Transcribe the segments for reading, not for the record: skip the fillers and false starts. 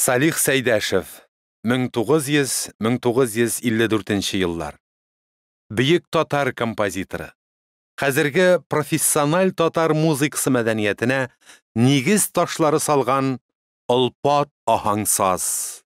Салих Сәйдәшев, 1900-1954 еллар. Бөек татар композиторы. Хәзерге профессиональ татар музыкасы мәдәниятенә нигез ташлары салган олпат аһаңсаз.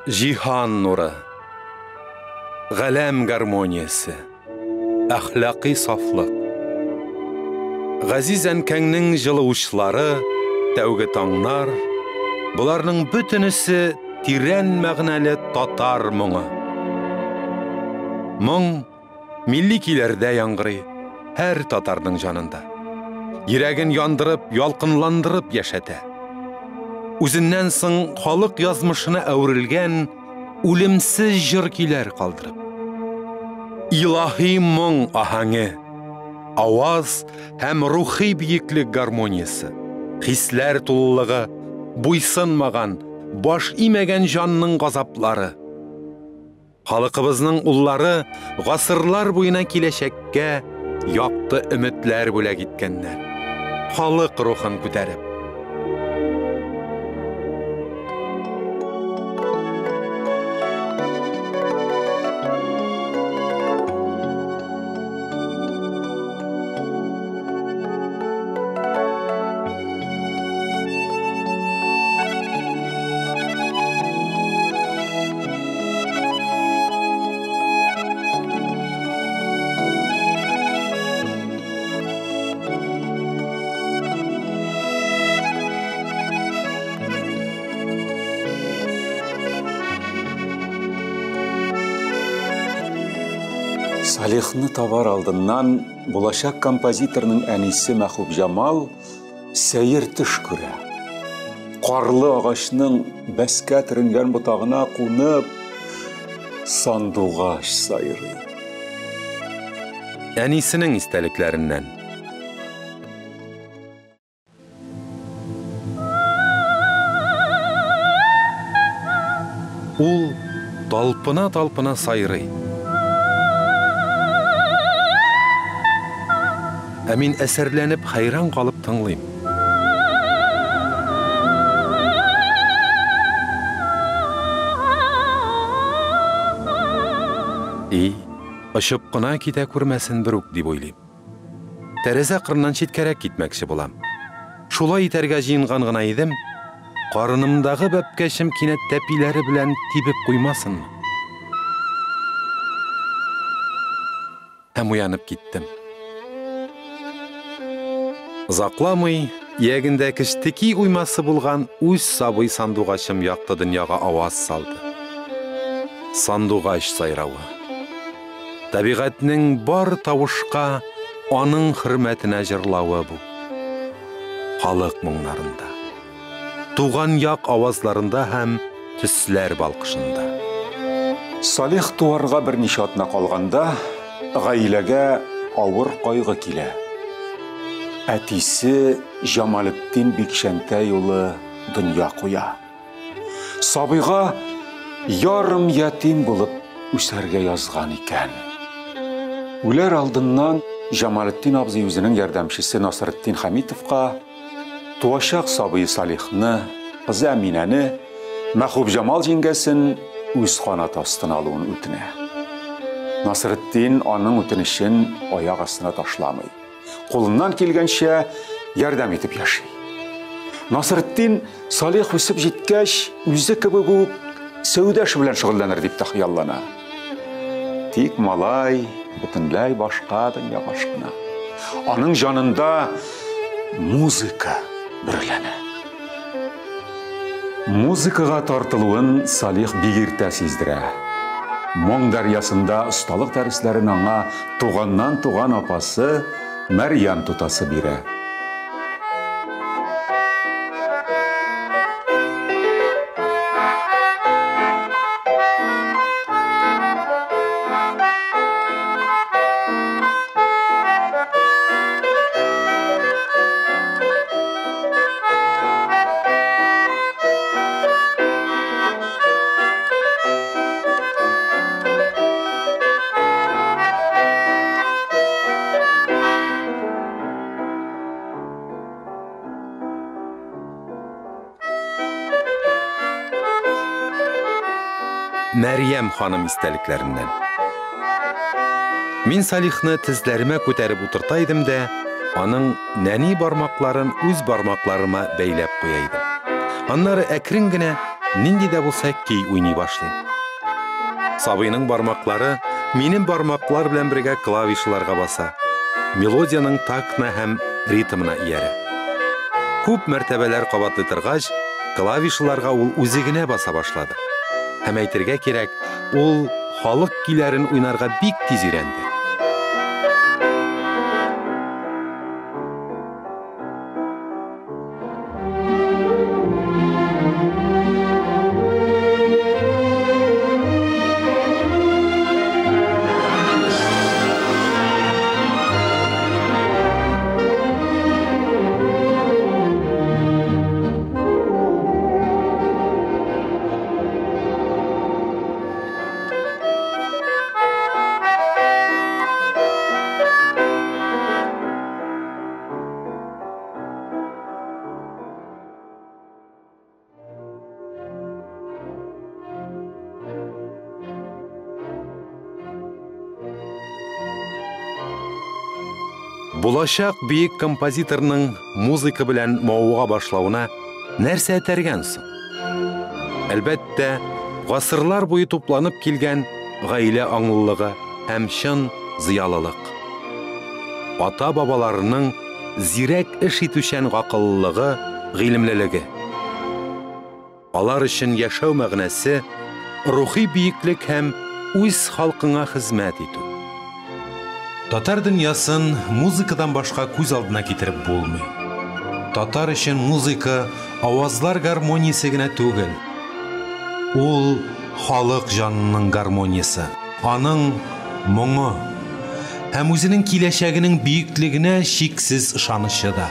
Җиһан нуры, галәм гармониясе, әхлакый сафлык. Газиз әнкәңнең җылы учлары, тәүге таңнар, боларның бөтенесе тирән мәгънәле татар моңы. Моң милли көйләрдә яңгырый, һәр татарның җанында. Йөрәген яндырып, ялкынландырып яшәтә. Үзеннән соң халык язмышына әверелгән үлемсез җыр көйләр калдырып. Илаһи моң аһәңе, аваз һәм рухи биеклек гармониясе, хисләр тулылыгы, буйсынмаган, баш имәгән җанның газаплары. Халкыбызның уллары гасырлар буена киләчәккә якты өметләр бүләк иткәннәр. Халык рухын күтәреп. Салихны табар алдыннан булачак композиторның әнисе Мәхүбҗамал сәер төш күрә. Карлы агачның бәскә төренгән ботагына кунып, сандугач сайрый. Әнисенең истәлекләреннән. Ул талпына-талпына сайрый. Ә мин әсәрләнеп, хәйран калып тыңлыйм. И, очып кына китә күрмәсен берүк, дип уйлыйм. Тәрәзә кырыннан читкәрәк китмәкче булам. Шулай итәргә җыенган гына идем, карынымдагы бәбкәчем кинәт тәпиләре белән тибеп куймасынмы? Һәм уянып киттем. Озакламый, иягендә кечтеки уймасы булган үз сабый сандугачым якты дөньяга аваз салды. Сандугач сайравы. Табигатьнең бар тавышка аның хөрмәтенә җырлавы бу. Халык моңнарында, туган як авазларында һәм төсләр балкышында. Салих туарга берничә атна калганда, гаиләгә авыр кайгы килә. Әтисе Җамалетдин Бикчәнтәй улы дөнья куя. Сабыйга ярым ятим булып үсәргә язган икән. Үләр алдыннан Җамалетдин абзый үзенең ярдәмчесе Насретдин Хәмитовка туачак сабые Салихны, кызы Әминәне, Мәхүбҗамал җиңгәсен үз канаты астына алуын үтенә. Насретдин аның үтенечен аяк астына ташламый. Кулыннан килгәнчә ярдәм итеп яши. Насретдин Салих үсеп җиткәч, үзе кебек үк сәүдә эше белән шөгыльләнер дип тә хыяллана. Тик малай бөтенләй башка дөньяга ашкына. Аның җанында музыка бөреләнә. Музыкага тартылуын Салих бик иртә сиздерә. Моң дәрьясында осталык дәресләрен аңа туганнан туган апасы Мәрьям тутасы бирә. Мәрьям ханым истәлекләреннән. Мин Салихны тезләремә күтәреп утырта идем дә, аның нәни бармакларын үз бармакларыма бәйләп куя идем. Аннары әкрен генә нинди дә булса көй уйный башлыйм. Сабыйның бармаклары минем бармаклар белән бергә клавишаларга баса, мелодиянең тактына һәм ритмына иярә. Күп мәртәбәләр кабатлый торгач, клавишаларга ул үзе генә баса башлады. Һәм әйтергә кирәк, ул халык көйләрен уйнарга бик тиз өйрәнде. Булачак бөек композиторның музыка белән мавыга башлавына нәрсә этәргән соң? Әлбәттә, гасырлар буе тупланып килгән гаилә аңлылыгы һәм чын зыялылык. Ата-бабаларының зирәк эш итүчән гакыллылыгы, гыйлемлелеге. Алар өчен яшәү мәгънәсе рухи биеклек һәм үз халкыңа хезмәт итү. Татар дөньясын музыкадан башка күз алдына китереп булмый. Татар өчен музыка авазлар гармониясе генә түгел. Ул халык җанының гармониясе, аның моңы һәм үзенең киләчәгенең биеклегенә чиксез ышанычы да.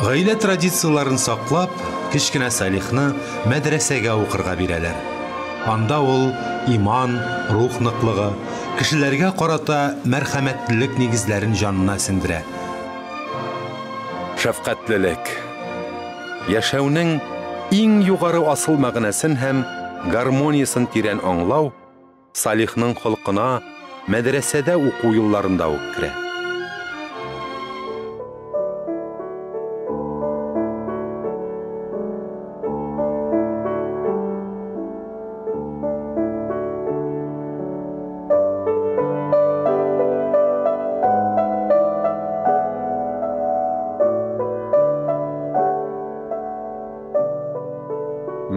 Гаилә традицияләрен саклап, кечкенә Салихны мәдрәсәгә укырга бирәләр. Анда ул иман, рух ныклыгы, кешеләргә карата мәрхәмәтлелек нигезләрен җанына сеңдерә. Шәфкатьлелек, яшәүнең иң югары асыл мәгънәсен һәм гармониясен тирән аңлау Салихның холкына мәдрәсәдә уку елларында ук керә.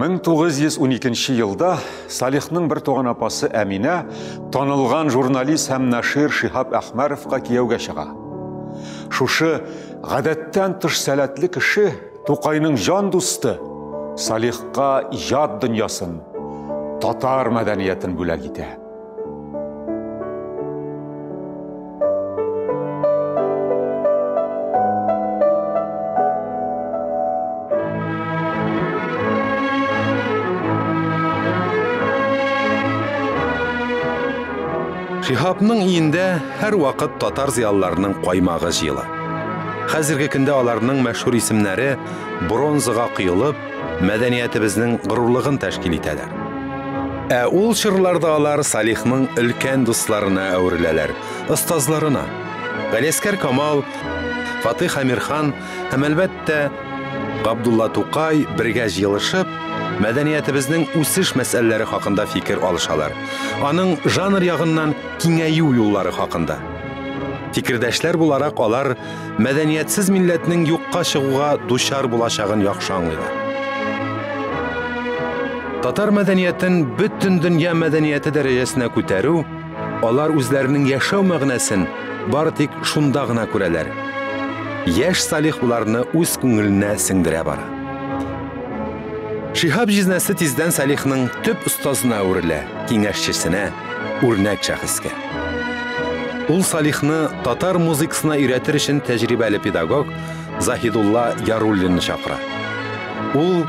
«1912 елда Салихның бер туган апасы Әминә танылган журналист һәм нашир Шиһаб Әхмәровка кияүгә чыга. Шушы гадәттән тыш сәләтле кеше, Тукайның җан дусты, Салихка иҗат дөньясын, татар мәдәниятен бүләк итә. Шиһабның өендә һәрвакыт татар зыялыларының каймагы җыела. Хәзерге көндә аларның мәшһүр исемнәре бронзага коелып, мәдәниятебезнең горурлыгын тәшкил итәләр. Ә ул чорларда алар Салихның өлкән дусларына әвереләләр, остазларына. Галиәскәр Камал, Фатих Әмирхан һәм, әлбәттә, Габдулла Тукай бергә җыелышып, Мәдәниятебезнең үсеш мәсьәләләре хакында фикер алышалар. Аның жанр ягыннан киңәю юллары хакында. Фикердәшләр буларак алар мәдәниятсез милләтнең юкка чыгуга дучар булачагын яхшы аңлыйлар. Татар мәдәниятен бөтен дөнья мәдәнияте дәрәҗәсенә күтәрү, алар үзләренең яшәү мәгънәсен бары тик шунда гына күрәләр. Яшь Салих боларны үз күңеленә сеңдерә бара. Шиһаб җизнәсе тиздән Салихның төп остазына әверелә, киңәшчесенә, үрнәк шәхескә. Ул Салихны татар музыкасына өйрәтер өчен тәҗрибәле педагог Заһидулла Яруллинны чакыра. Ул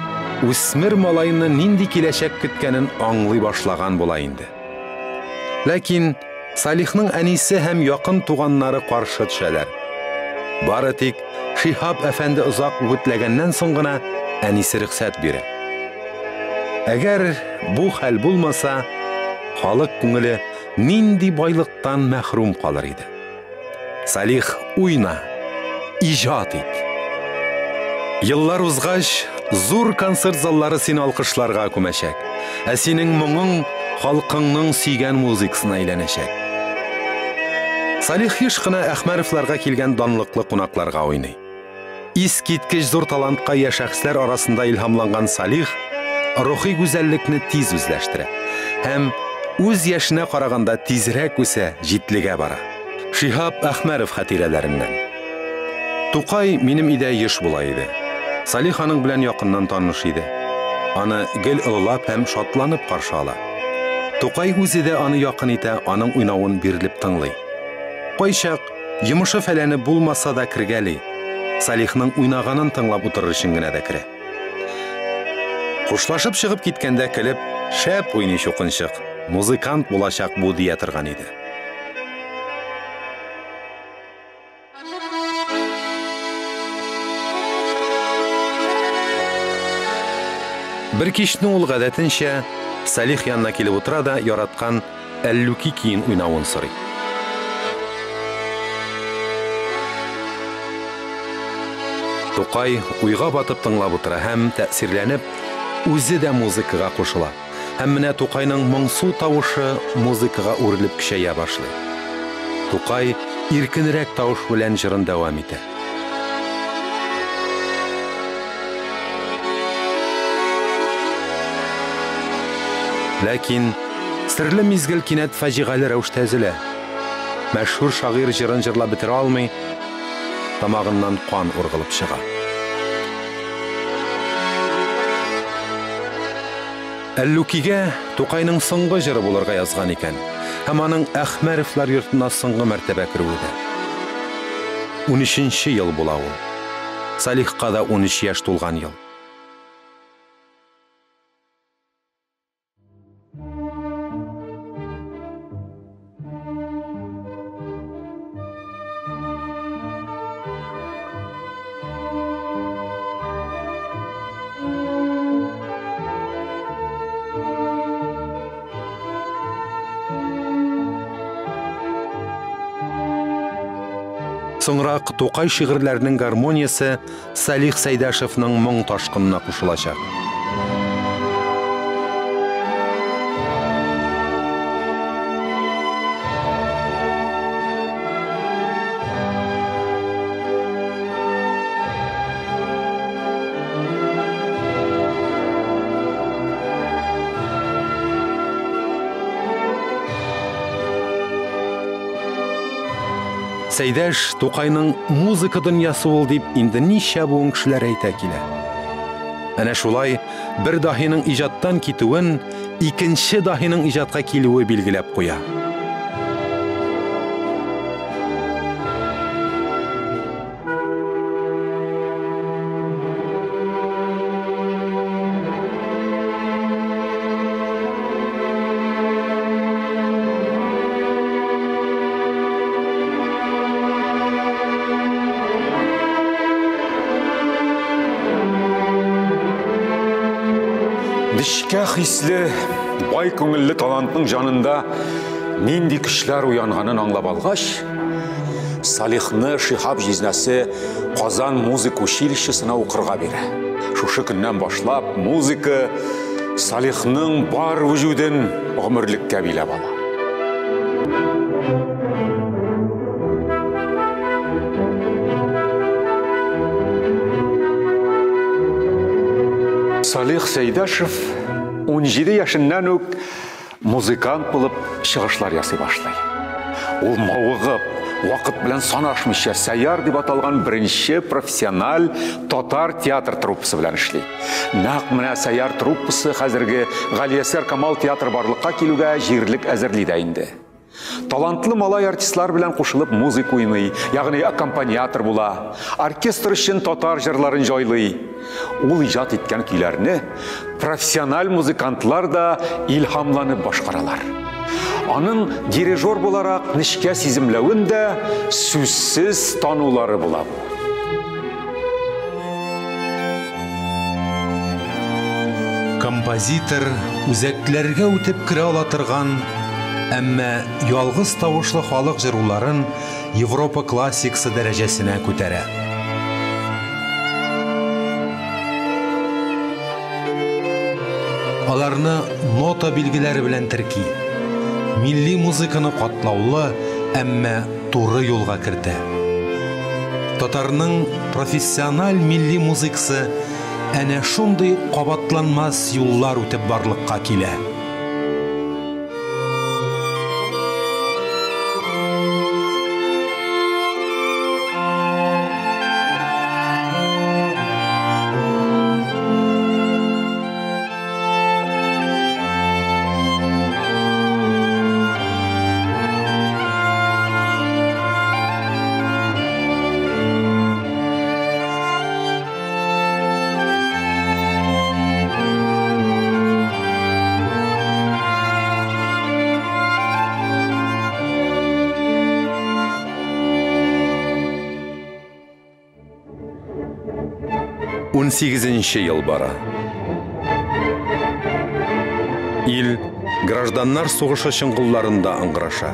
үсмер малайны нинди киләчәк көткәнен аңлый башлаган була инде. Ләкин Салихның әнисе һәм якын туганнары каршы төшәләр. Бары тик Шиһаб әфәнде озак үгетләгәннән соң гына әнисе рөхсәт бирә. Әгәр бу хәл булмаса, халык күңеле нинди байлыктан мәхрүм калыр иде. Салих, уйна, иҗат ит. Еллар узгач, зур концерт заллары сине алкышларга күмәчәк. Ә синең моңың халкыңның сөйгән музыкасына әйләнәчәк. Салих еш кына Әхмәровларга килгән данлыклы кунакларга уйный. Искиткеч зур талантка ия шәхесләр арасында илһамланган Салих рухи гүзәллекне тиз үзләштерә һәм үз яшенә караганда тизрәк үсә, җитлегә бара. Шиһаб Әхмәров хатирәләреннән. Тукай минем өйдә еш була иде. Салих аның белән якыннан таныш иде. Аны гел олылап һәм шатланып каршы ала. Тукай үзе дә аны якын итә, аның уйнавын бирелеп тыңлый. Кайчак йомышы фәләне булмаса да кергәли. Салихның уйнаганын тыңлап утырыр өчен генә дә керә. Хушлашып чыгып киткәндә көлеп, шәп уйный чукынчык, музыкант булачак бу дия торган иде. Бер кичне ул гадәтенчә Салих янына килеп утыра да яраткан Әллүки көен уйнавын сорый. Тукай уйга батып тыңлап утыра һәм тәэсирләнеп үзе дә музыкага кушыла. Һәм менә Тукайның моңсу тавышы музыкага үрелеп көчәя башлый. Тукай иркенрәк тавыш белән җырын дәвам итә. Ләкин серле мизгел кинәт фаҗигале рәвештә өзелә. Мәшһүр шагыйрь җырын җырлап бетерә алмый, тамагыннан кан ургылып чыга. Әллүкигә Тукайның соңгы җыры булырга язган икән, һәм аның Әхмәровлар йортына соңгы мәртәбә керүе дә. 13 ел була ул. Салихка да 13 яшь тулган ел. Соңрак Тукай шигырьләренең гармониясе Салих Сәйдәшевның моң ташкынына кушылачак. Сәйдәш Тукайның музыка дөньясы ул дип инде ничә буын кешеләр әйтә килә. Әнә шулай бер даһиның иҗаттан китүен икенче даһиның иҗатка килүе билгеләп куя. Нечкә хисле, бай күңелле талантның җанында нинди көчләр уянганын аңлап алгач, Салихны Шиһаб җизнәсе Казан музыка училищесына укырга бирә. Шушы көннән башлап музыка Салихның бар вөҗүден гомерлеккә биләп ала. Салих Сәйдәшев 17 яшеннән үк музыкант булып чыгышлар ясый башлый. Ул мавыгып, вакыт белән санашмыйча Сәяр дип аталган беренче профессиональ татар театр труппасы белән эшли. Нәкъ менә Сәяр труппасы хәзерге Галиәсгар Камал театры барлыкка килүгә җирлек әзерли дә инде. Талантлы малай артистлар белән кушылып музыка уйный, ягъни аккомпаниатор була. Оркестр өчен татар җырларын җайлый. Ул иҗат иткән көйләрне профессиональ музыкантлар да илһамланып башкаралар. Аның дирижер буларак нечкә сиземләвен дә сүзсез танулары була бу. Композитор үзәкләргә үтеп керә ала торган, әмма ялгыз тавышлы халык җыруларын Европа классикасы дәрәҗәсенә күтәрә. Аларны нота билгеләре белән терки. Милли музыканы катлаулы, әмма туры юлга кертә. Татарның профессиональ милли музыкасы әнә шундый кабатланмас юллар үтеп барлыкка килә. 18 ел бара. Ил гражданнар сугышы чоңгылларында ыңгыраша.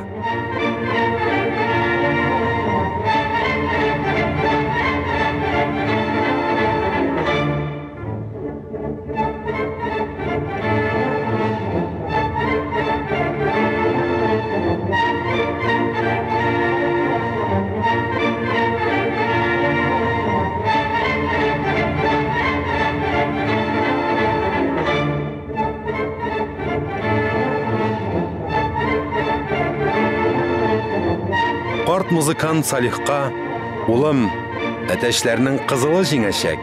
Карт музыкант Салихка: "Улым, әтәчләрнең кызылы җиңәчәк,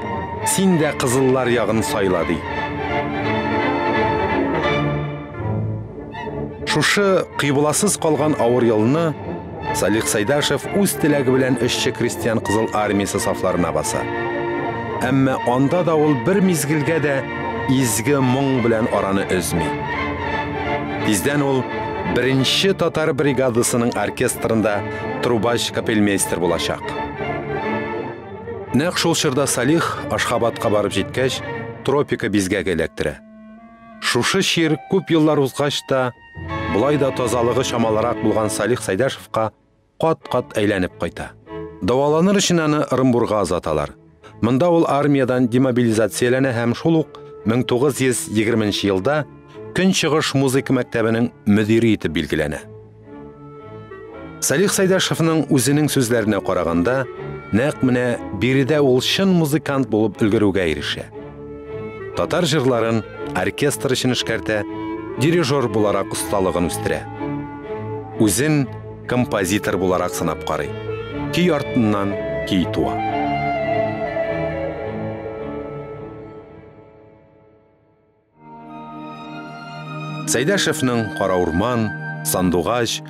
син дә кызыллар ягын сайла", ди. Шушы кыйбласыз калган авыр елны Салих Сайдашев үз теләге белән эшче крестьян кызыл армиясе сафларына баса. Әмма анда да ул бер мизгелгә дә изге моң белән араны өзми. Тиздән ул беренче татар бригадасының оркестрында трубач капельмейстер булачак. Нәкъ шул чорда Салих Ашхабадка барып җиткәч, тропика бизгәге эләктерә. Шушы чир күп еллар узгач та, болай да тазалыгы чамалырак булган Салих Сайдашевка кат-кат әйләнеп кайта. Дәваланыр өчен аны Ырымбурга озаталар. Монда ул армиядан демобилизацияләнә һәм шул ук 1920 елда Көнчыгыш музыка мәктәбенең мөдире итеп билгеләнә. Салих Сайдашевның үзенең сүзләренә караганда, нәкъ менә биредә ул чын музыкант булып өлгерүгә ирешә. Татар җырларын оркестр өчен эшкәртә, дирижер буларак осталыгын үстерә. Үзен композитор буларак сынап карый. Көй артыннан көй туа. Сәйдәшевнең Кара урман, Сандугач,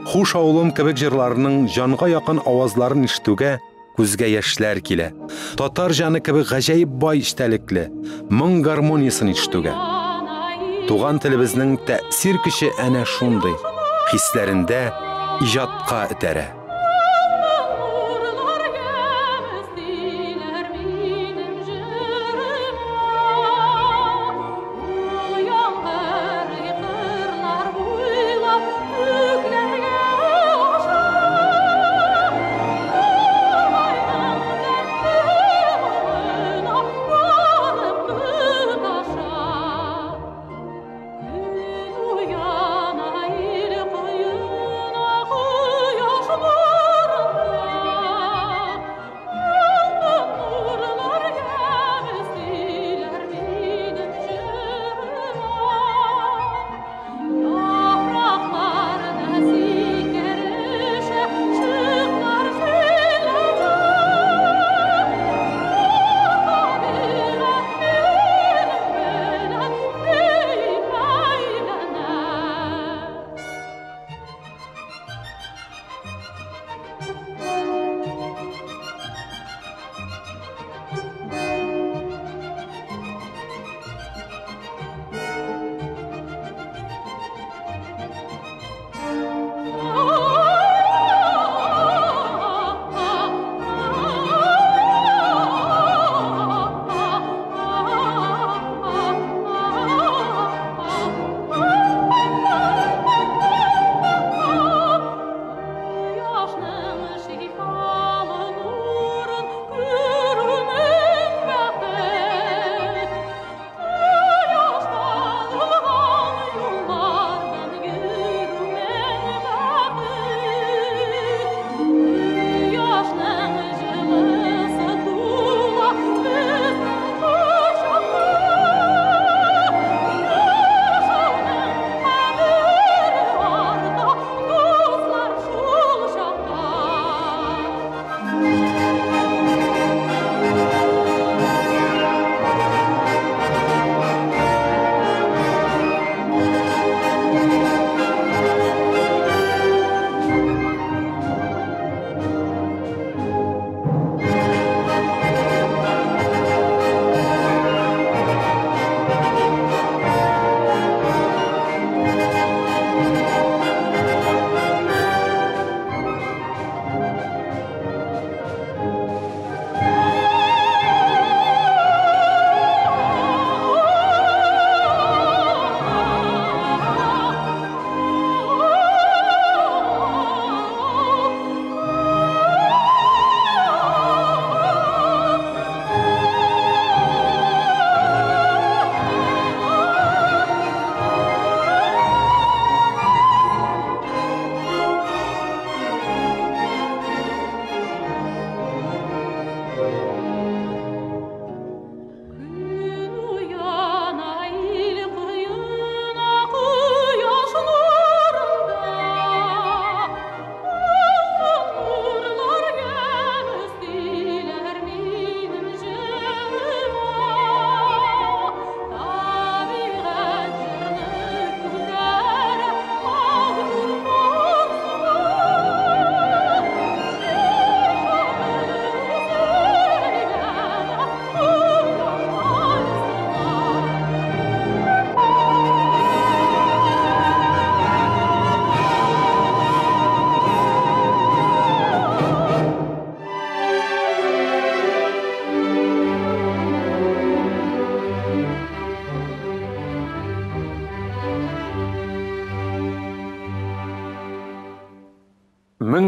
Хуш авылым кебек җырларының җанга якын авазларын ишетүгә күзгә яшьләр килә. Татар җаны кебек гаҗәеп бай эчтәлекле моң гармониясен ишетүгә. Туган телебезнең тәэсир көче әнә шундый, хисләрендә иҗатка этәрә.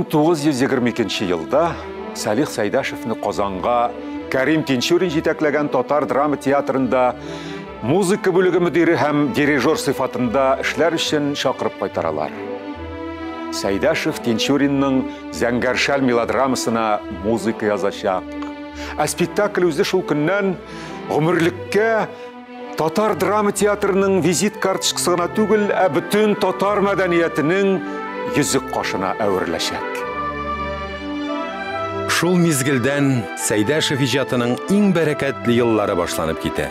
1922 елда Салих Сәйдәшевны Казанга Кәрим Тинчурин җитәкләгән татар драма театрында музыка бүлеге мөдире һәм дирижер сыйфатында эшләр өчен чакырып кайтаралар. Сәйдәшев Тинчуринның Зәңгәр шәл мелодрамасына музыка язачак. Ә спектакль үзе шул көннән гомерлеккә татар драма театрының визит карточкасы гына түгел, ә бөтен татар мәдәниятенең йөзек кашына әвереләчәк. Шул мизгелдән Сәйдәшев иҗатының иң бәрәкәтле еллары башланып китә.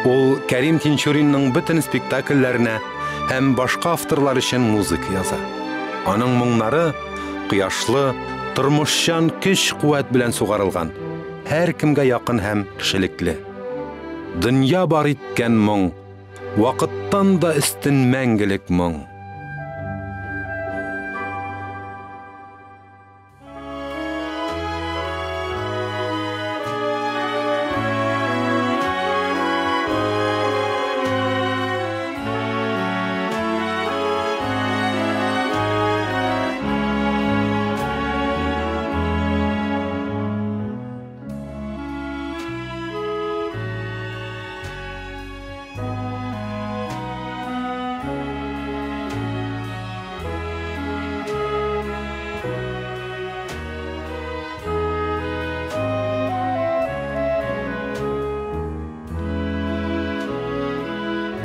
Ул Кәрим Тинчуринның бөтен спектакльләренә һәм башка авторлар өчен музыка яза. Аның моңнары кояшлы, тормышчан көч-куәт белән сугарылган, һәркемгә якын һәм кешелекле. Дөнья бар иткән моң, вакыттан да өстен мәңгелек моң.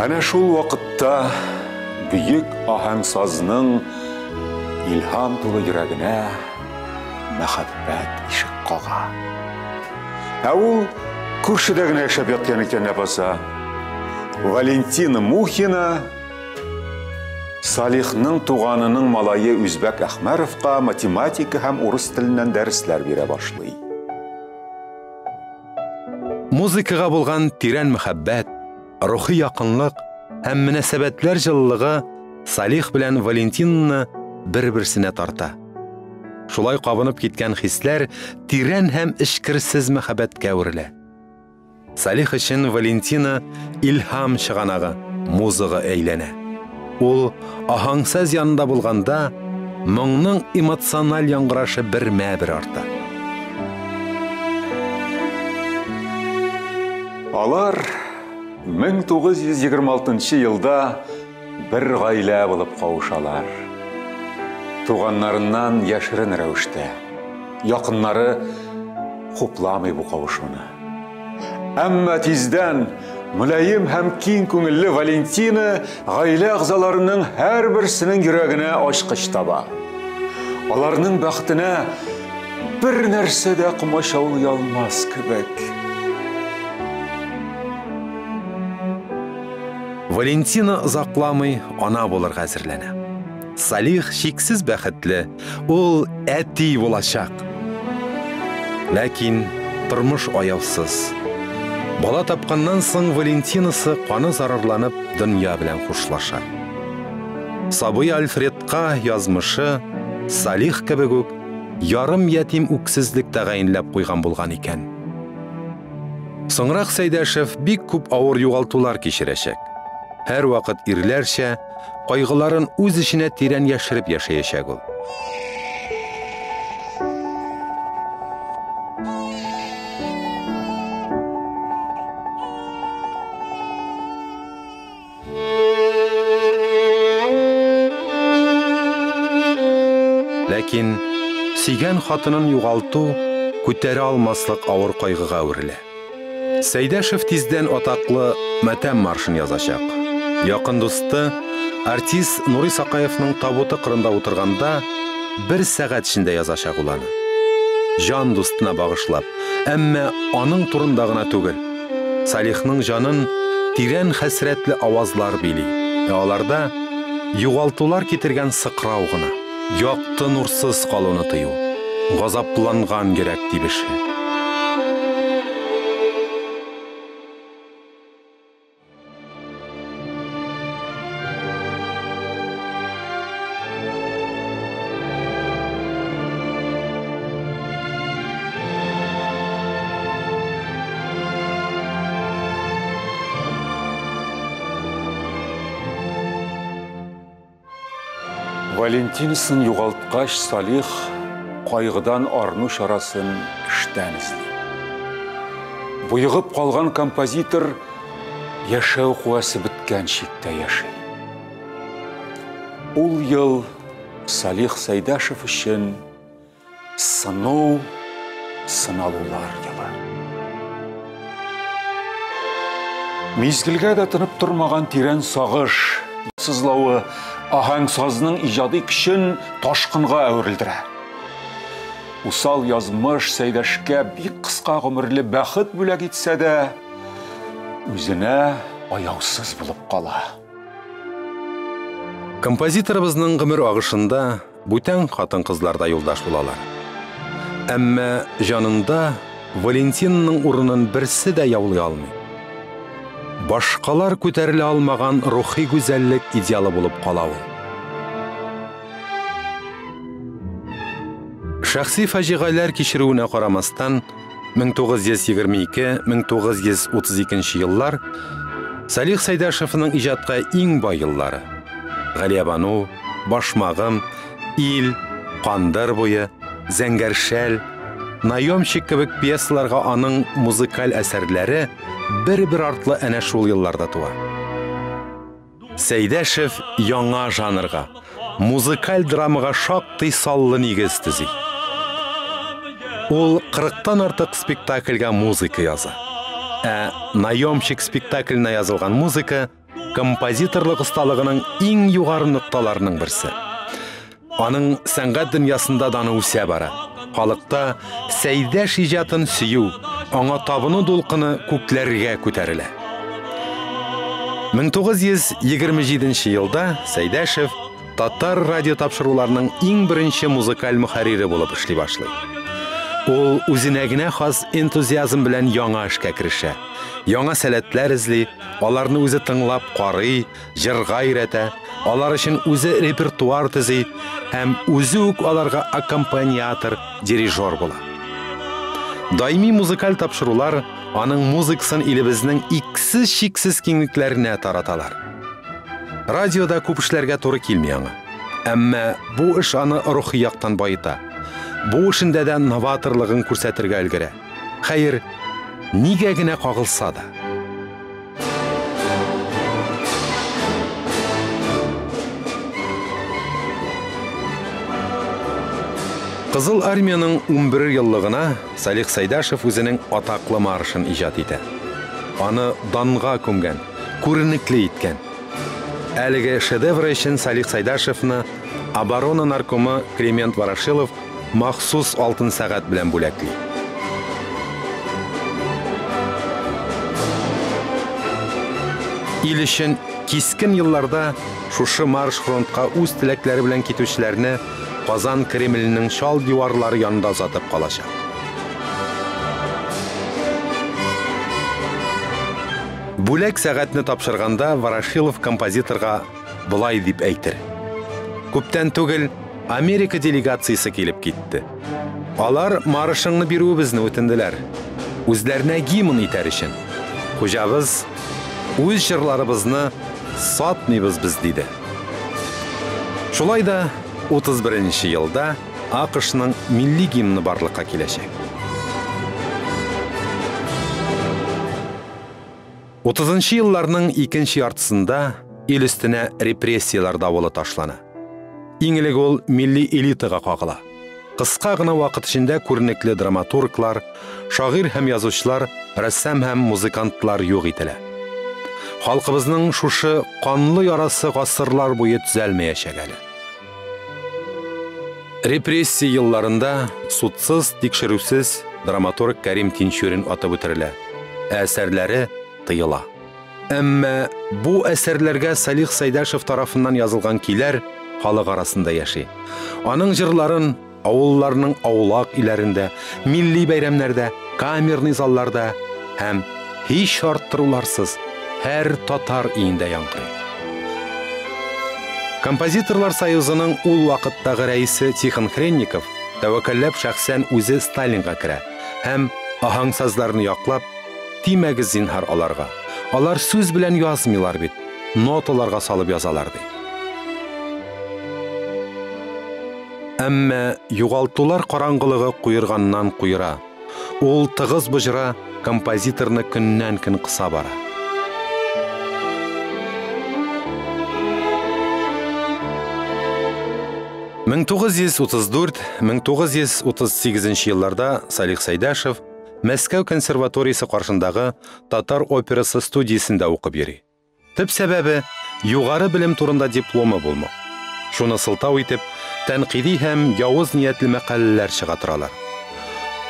Әнә шул вакытта бөек аһәңсазның илһам тулы йөрәгенә мәхәббәт ишек кага. Ә ул күршедә генә яшәп яткан икән ләбаса. Валентина Мухина Салихның туганының малае Үзбәк Әхмәровка математика һәм урыс теленнән дәресләр бирә башлый. Музыкага булган тирән мәхәббәт, рухи якынлык һәм мөнәсәбәтләр җылылыгы Салих белән Валентинаны бер-берсенә тарта. Шулай кабынып киткән хисләр тирән һәм эчкерсез мәхәббәткә әверелә. Салих өчен Валентина илһам чыганагы, музыга әйләнә. Ул аһаңсаз янында булганда, моңның эмоциональ яңгырашы бермә-бер арта. Алар 1926 елда бер гаилә булып кавышалар. Туганнарыннан яшерен рәвештә. Якыннары хупламый бу кавышуны. Әмма тиздән мөлаем һәм киң күңелле Валентина гаилә әгъзаларының һәрберсенең йөрәгенә ачкыч таба. Аларның бәхетенә бер нәрсә дә комачаулый алмас кебек. Валентина озакламый ана булырга әзерләнә. Салих чиксез бәхетле, ул әти булачак. Ләкин тормыш аяусыз. Бала тапканнан соң Валентинасы каны зарарланып дөнья белән хушлаша. Сабый Альфредка язмышы Салих кебек үк ярым ятим үксезлек тәгаенләп куйган булган икән. Соңрак Сәйдәшев бик күп авыр югалтулар кичерәчәк. Һәрвакыт ирләрчә кайгыларын үз эченә тирән яшереп яшәячәк ул. Ләкин сөйгән хатынын югалту күтәрә алмаслык авыр кайгыга әверелә. Сәйдәшев тиздән атаклы Матәм маршын язачак. Якын дусты артист Нури Сакаевның табуты кырында утырганда бер сәгать эчендә язачак ул аны. Җан дустына багышлап, әмма аның турында гына түгел. Салихның җанын тирән хәсрәтле авазлар били. Ә аларда югалтулар китергән сыкрау гына, якты нурсыз калуны тыю, газапланган йөрәк тибеше. Валентинасын югалткач, Салих кайгыдан арыну чарасын эштән эзли. Боегып калган композитор яшәү куәсе беткән чиктә яши. Ул ел Салих Сәйдәшев өчен сыну, сыналулар елы. Мизгелгә дә тынып тормаган тирән сагыш, сызлавы аһәңсазның иҗади көчен ташкынга әверелдерә. Усал язмыш Сәйдәшкә бик кыска гомерле бәхет бүләк итсә дә, үзенә аяусыз булып кала. Композиторыбызның гомер агышында бүтән хатын-кызлар да юлдаш булалар. Әмма җанында Валентинаның урынын берсе дә яулый алмый. Башкалар күтәрелә алмаган рухи гүзәллек идеалы булып кала ул. Шәхси фаҗигаләр кичерүенә карамастан, 1922-1932 еллар Салих Сәйдәшевның иҗатка иң бай еллары. Галиябану, Башмагым, Ил, Кандыр буе, Зәңгәр шәл, Наемщик кебек пьесаларга аның музыкаль әсәрләре бер-бер артлы әнә шул елларда туа. Сәйдәшев яңа жанрга, музыкаль драмага шактый саллы нигез төзи. Ул 40-тан артык спектакльгә музыка яза. Ә Наемщик спектакленә язылган музыка композиторлык осталыгының иң югары нокталарының берсе. Аның сәнгать дөньясында даны үсә бара. Халыкта Сәйдәш иҗатын сөю, аңа табыну дулкыны күкләргә күтәрелә. 1927 елда Сәйдәшев татар радио тапшыруларының иң беренче музыкаль мөхәррире булып эшли башлый. Ул үзенә генә хас энтузиазм белән яңа эшкә керешә. Яңа сәләтләр эзли, аларны үзе тыңлап карый, җырга өйрәтә, алар өчен үзе репертуар төзи һәм үзе үк аларга аккомпаниатор, дирижер була. Даими музыкаль тапшырулар аның музыкасын илебезнең иксез-чиксез киңлекләренә тараталар. Радиода күп эшләргә туры килми аңа. Әмма бу эш аны рухи яктан баета. Бу эшендә дә новаторлыгын күрсәтергә өлгерә. Хәер, нигә генә кагылса да. Кызыл армиянең 11 еллыгына Салих Сәйдәшев үзенең атаклы маршын иҗат итә. Аны данга күмгән, күренекле иткән. Әлеге шедевр өчен Салих Сәйдәшевны оборона наркомы Климент Ворошилов махсус алтын сәгать белән бүләкли. Ил өчен кискен елларда шушы марш фронтка үз теләкләре белән китүчеләрне Казан Кремленең чал диварлары янында озатып калачак. Бүләк сәгатьне тапшырганда Ворошилов композиторга болай дип әйтер: Күптән түгел Америка делегациясе килеп китте. Алар маршыңны бирүебезне үтенделәр. Үзләренә гимн итәр өчен. Хуҗабыз, үз җырларыбызны сатмыйбыз без, диде. Шулай да 31 елда АКШның милли гимны барлыкка киләчәк. 30 елларның икенче яртысында ил өстенә репрессияләр давылы ташлана. Иң элек ул милли элитага кагыла. Кыска гына вакыт эчендә күренекле драматурглар, шагыйрь һәм язучылар, рәссам һәм музыкантлар юк ителә. Халкыбызның шушы канлы ярасы гасырлар буе төзәлмәячәк әле. Репрессия елларында судсыз, тикшерүсез драматург Кәрим Тинчурин атып үтерелә, ә әсәрләре тыела. Әмма бу әсәрләргә Салих Сәйдәшев тарафыннан язылган көйләр халык арасында яши. Аның җырларын авылларның аулак өйләрендә, милли бәйрәмнәрдә, камерный залларда һәм һич арттыруларсыз һәр татар өендә яңгырый. Композиторлар союзының ул вакыттагы рәисе Тихон Хренников тәвәккәлләп шәхсән үзе Сталинга керә һәм аһәңсазларны яклап, тимәгез зинһар аларга. Алар сүз белән язмыйлар бит, ноталарга салып язалар, ди. Әмма югалтулар караңгылыгы куерганнан куера. Ул тыгыз боҗра композиторны көннән-көн кыса бара. 1934-1938 елларда Салих Сәйдәшев Мәскәү консерваториясе каршындагы татар операсы студиясендә укып йөри. Төп сәбәбе югары белем турында дипломы булмау. Шуны сылтау итеп, тәнкыйди һәм явыз ниятле мәкаләләр чыга торалар.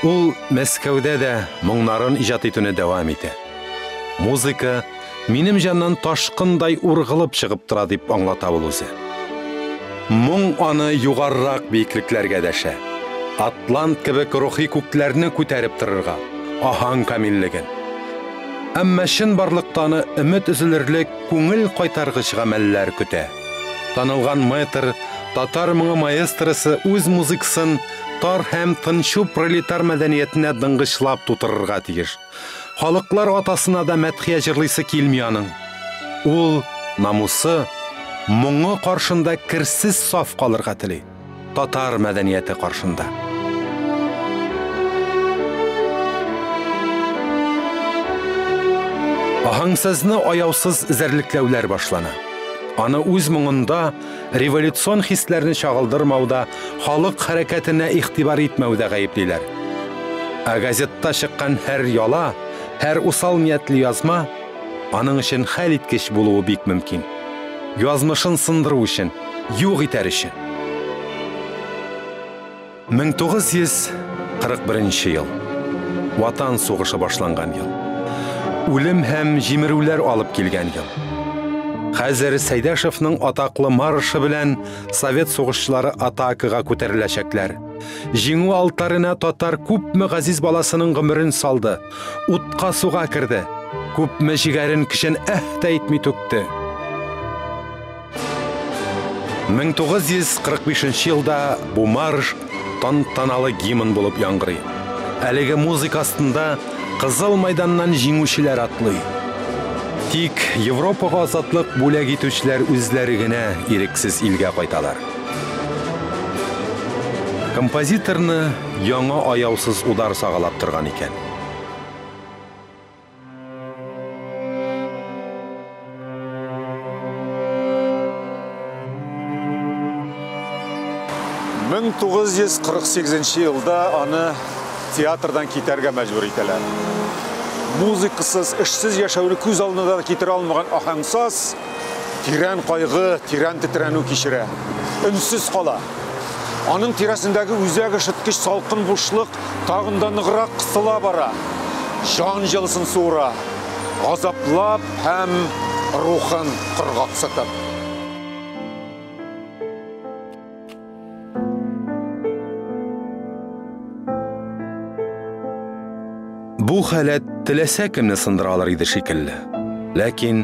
Ул Мәскәүдә дә моңнарын иҗат итүне дәвам итә. Музыка минем җаннан ташкындай ургылып чыгып тора дип аңлата ул үзе. Моң аны югарырак биеклекләргә дәшә. Атлант кебек рухи күкләрне күтәреп торырга, аһаң камиллеген. Әмма чынбарлыкта аны өмет өзелерлек күңел кайтаргыч гамәлләр көтә. Танылган мэтр, татар моңы маэстросы үз музыкасын тар һәм тынчу пролетар мәдәниятенә дыңгычлап тутырырга тиеш. Халыклар атасына да мәдхия җырлыйсы килми аның. Ул намусы, моңы каршында керсез саф калырга тели. Татар мәдәнияте каршында. Аһаңсызны аяусыз эзәрлекләүләр башлана. Аны үз моңында революцион хисләрне чагылдырмауда, халык хәрәкәтенә игътибар итмәүдә гаеплиләр. Ә газетта чыккан һәр яла, һәр усал ниятле язма аның өчен хәл иткеч булуы бик мөмкин. Язмышын сындыру өчен, юк итәр өчен. 1941 ел. Ватан сугышы башланган ел. Үлем һәм җимерүләр алып килгән ел. Хәзер Сәйдәшевның атаклы маршы белән совет сугышчылары атакага күтәреләчәкләр. Җиңү алтарына татар күпме газиз баласының гомерен салды, утка суга керде, күпме җигәрен көчен әһ тә итми түкте. 1945 елда бу марш тантаналы гимн булып яңгырый. Әлеге музыка астында Кызыл майданнан җиңүчеләр атлый. Тик Европага азатлык бүләк итүчеләр үзләре генә ирексез илгә кайталар. Композиторны яңа аяусыз удар сагалап торган икән. 1948 елда аны театрдан китәргә мәҗбүр итәләр. Музыкасыз, эшсез яшәүне күз алдына да китерә алмаган аһәңсаз тирән кайгы, тирән тетрәнү кичерә. Өнсез кала. Аның тирәсендәге үзәк өшеткеч салкын бушлык тагын да ныграк кысыла бара. Җан җылысын суыра, газаплап һәм рухын коргаксытып. Бу халәт теләсә кемне сындыра алыр иде шикелле. Ләкин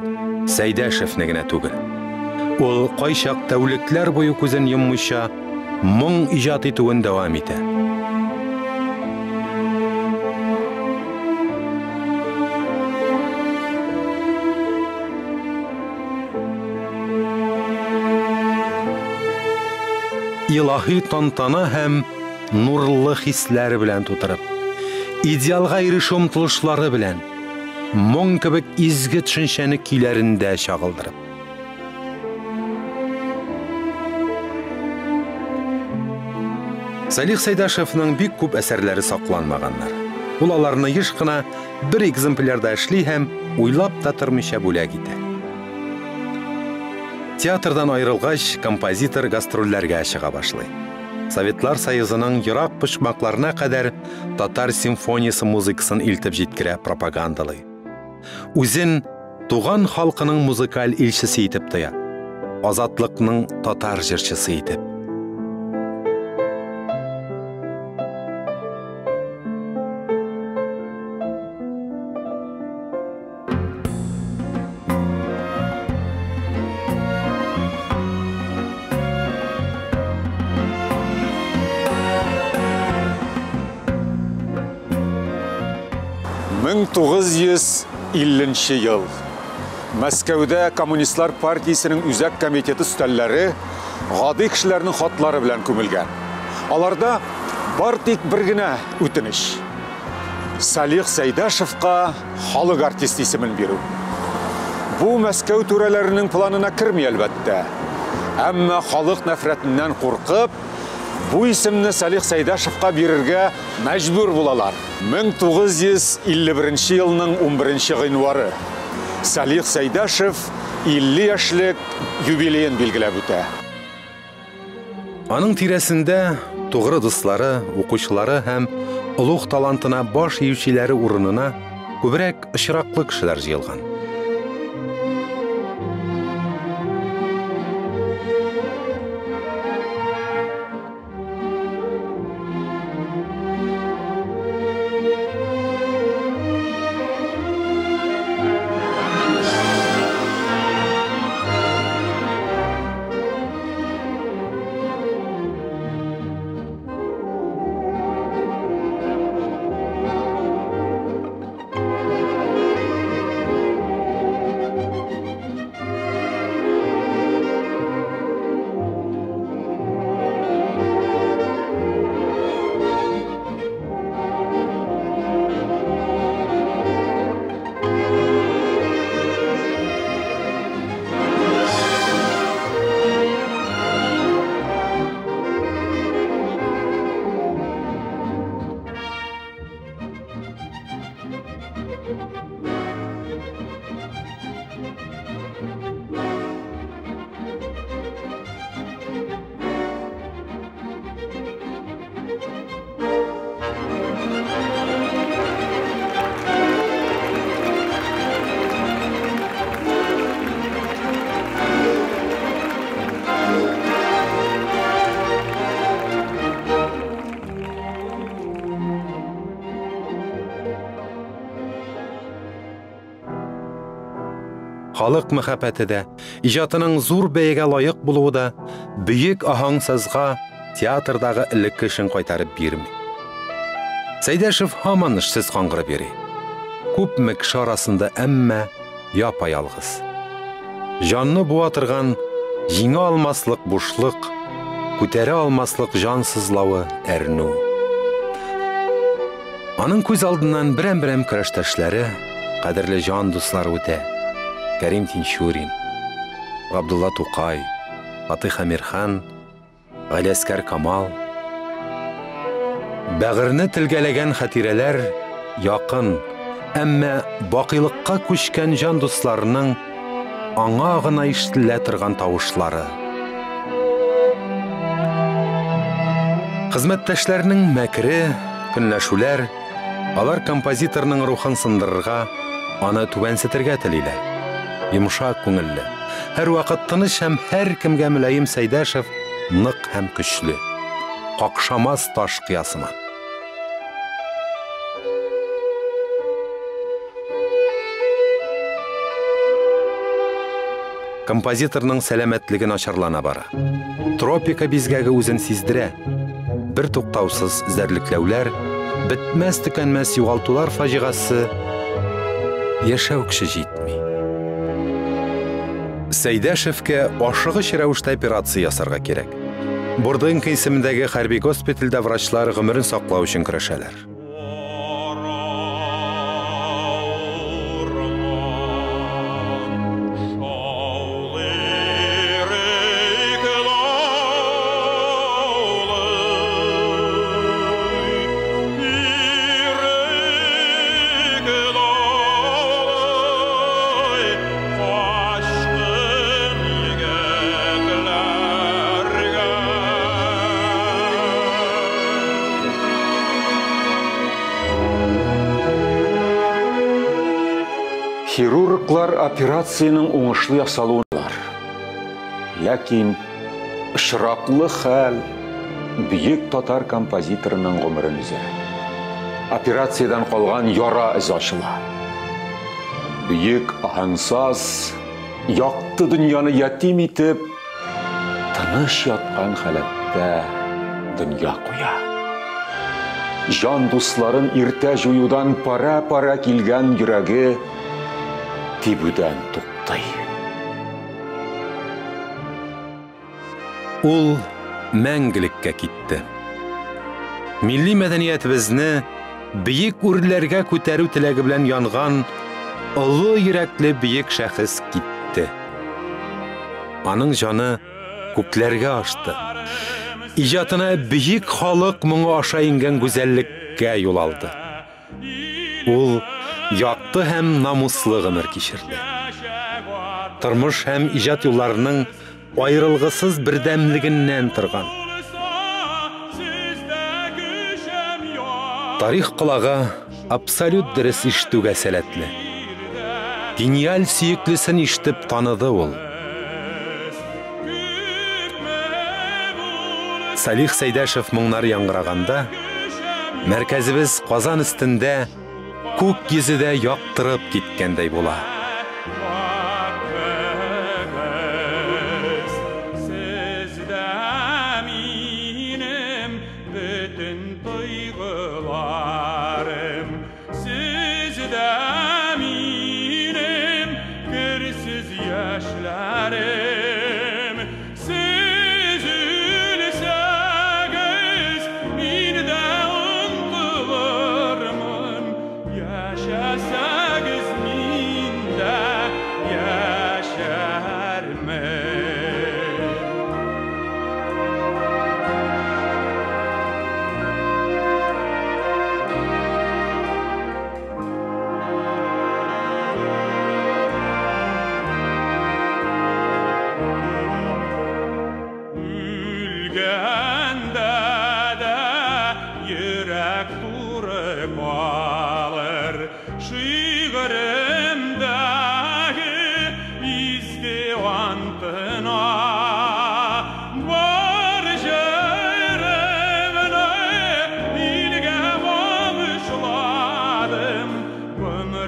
Сәйдәшевне генә түгел. Ул кайчак тәүлекләр буе күзен йоммыйча моң иҗат итүен дәвам итә. Илаһи тантана һәм нурлы хисләр белән тутырып, идеалга ирешү омтылышлары белән, моң кебек изге төшенчәне көйләрендә чагылдырып. Салих Сәйдәшевның бик күп әсәрләре сакланмаганнар. Ул аларны еш кына бер экземплярда эшли һәм уйлап та тормыйча бүләк итә. Театрдан аерылгач, композитор гастрольләргә чыга башлый. Советлар Союзының ерак почмакларына кадәр татар симфониясе музыкасын илтеп җиткерә, пропагандалый. Үзен туган халкының музыкаль илчесе итеп тоя. Азатлыкның татар җырчысы итеп. 1950 ел. Мәскәүдә Коммунистлар партиясенең үзәк комитеты өстәлләре гади кешеләрнең хатлары белән күмелгән. Аларда бар тик бер генә үтенеч. Салих Сәйдәшевка халык артист исемен бирү. Бу Мәскәү түрәләренең планына керми, әлбәттә. Әмма халык нәфрәтеннән куркып, бу исемне Салих Сәйдәшевка бирергә мәҗбүр булалар. 1951 елның 11 гыйнвары. Салих Сәйдәшев 50 яшьлек юбилеен билгеләп үтә. Аның тирәсендә тугры дуслары, укучылары һәм олуг талантына баш иючеләре урынына күбрәк очраклы кешеләр җыелган. Халык мәхәббәте дә, иҗатының зур бәягә лаек булуы да бөек аһаңсазга театрдагы элекке эшен кайтарып бирми. Сәйдәшев һаман эшсез каңгырып йөри. Күпме кеше арасында, әмма япа-ялгыз. Җанны буа торган җиңә алмаслык бушлык, күтәрә алмаслык җан сызлавы, әрнү. Аның күз алдыннан берәм-берәм көрәштәшләре, кадерле җан дуслары үтә. Кәрим Тинчурин, Габдулла Тукай, Фатих Әмирхан, Галиәскәр Камал. Бәгырьне телгәләгән хатирәләр якын, әмма бакыйлыкка күчкән җан дусларының аңа гына ишетелә торган тавышлары. Хезмәттәшләрнең мәкере, көнләшүләр, алар композиторның рухын сындырырга, аны түбәнсетергә телиләр. Йомшак күңелле, һәрвакыт тыныч һәм һәркемгә мөлаем Сәйдәшев нык һәм көчле, какшамас таш кыясыман. Композиторның сәламәтлеге начарлана бара. Тропика бизгәге үзен сиздерә. Бер туктаусыз эзәрлекләүләр, бетмәс төкәнмәс югалтулар фаҗигасе, яшәү көче җитми. Сәйдәшевкә ашыгыч рәвештә операция ясарга кирәк. Бурденко исемендәге хәрби госпитальдә врачлар гомерен саклау өчен көрәшәләр. Хирурглар операциянең уңышлы ясалуын. Ләкин очраклы хәл бөек татар композиторының гомерен өзә. Операциядән калган яра эзе ачыла. Бөек аһәңсаз якты дөньяны ятим итеп, тыныч яткан халәттә дөнья куя. Җан дусларын иртә җуюдан пара-пара килгән йөрәге тибүдән туктый. Ул мәңгелеккә китте. Милли мәдәниятебезне бөек үрләргә күтәрү теләге белән янган олы йөрәкле бөек шәхес китте. Аның җаны күкләргә ашты. Иҗатына бөек халык моңы аша иңгән гүзәллеккә юл алды. Ул якты һәм намуслы гомер кичерде. Тормыш һәм иҗат юлларының аерылгысыз бердәмлегеннән торган. Тарих колагы абсолют дөрес ишетүгә сәләтле. Гениаль сөеклесен ишетеп таныды ул. Салих Сәйдәшев моңнары яңгыраганда, мәркәзебез Казан өстендә күк йөзе дә яктырып киткәндәй була.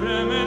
Ömrümü